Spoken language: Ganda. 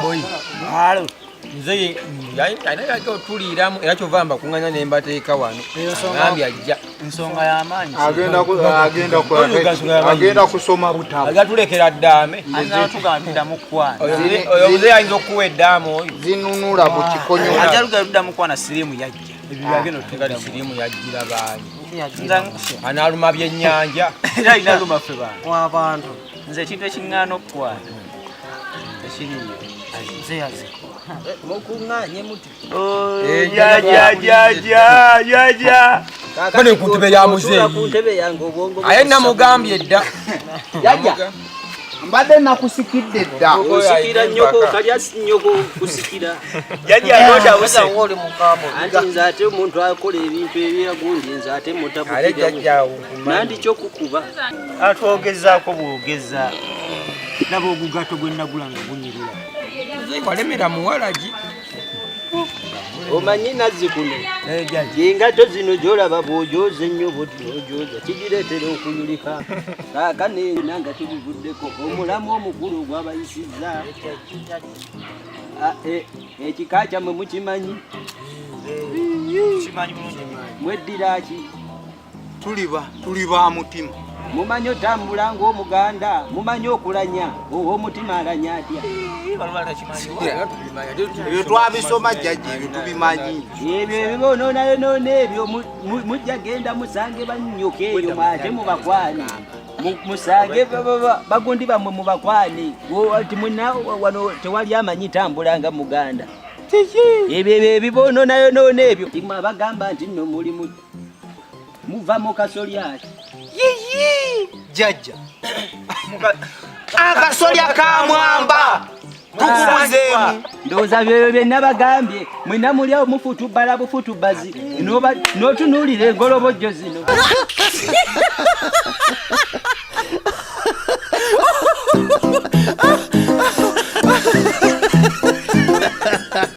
Oyi. Alo. Nze alina otuliiramu era kyova mbakuŋŋanya ne mbateeka wano. Agambye ajja. Ensonga y'amaanyi. Agenda ku- agenda ku- agenda kusoma butabo. Ajja tulekera ddaame. Anatugambira mukwana. Oyo muzeeyi ayinza okukuwa eddaame oyo. Zinunula mu kikonyo. Ajja lugenda mukwana siriimu yajja. Ebyo byagenda Kati otuddamu. siriimu yajjira baani? Nza Anaaluma byennyanja. era alina luma ffe bantu. Wabantu. Nze ekintu ekiŋŋaana okukwana tekiriiyo. Nze yaze. Mukuŋŋaanye muti. Jajajajajaja. Bano ku ntebe ya muzeeyi. Otuula ku ntebe yange obwongo Aye namugambye dda. Jajja. Mbadde nakusikidde dda. Osikira nnyoko kalya nnyoko kusikira. Jajja anotabuse. Oli mukambo. Anti nze ate omuntu akola ebintu ebyagundi nze ate Ale mutabukira. jjajjaawo nkumanyi. Nandi kyokukuba. Atwogezaako bwogeza. Laba ogugatto gwe nagula nga gunyirira. Muzeeyi walemera muwalagi. Omanyi nazzi kuno engatto zino gy'olaba bw'ogyoza ennyo bwoti n'ogyoza kigireetera okuyulika. Kaakano ena nga tubivuddeko omulamu omukulu ogwabayisizza. Ekika kyammwe mukimanyi? Kimanyi bulungi. Mweddira ki? Tuli ba mutima. Mumanyi otambula ng'Omuganda, mumanyi okulanya, ow'omutima alanya atya? Ebyo twabisoma jjajja, ebyo tubimanyi. Ebyo ebibonoonayonoona ebyo mujja genda musange bannyoko eyo mwate mubakwane. Musange bagundi bammwe mubakwane. Ti mwenna wano tewali amanyi tambula nga Muganda. Ebyo ebyo ebibonoonayonoona ebyo. Timwe abagamba nti nno muli muva mu kasolya ki? Jjajja. Akasolya ka mwamba. Tukubuzeemu. Ndowooza byebyo bye nabagambye mwenna muli awo mufutubbala bufutubbazi n'otunuulira engolobojjo zino.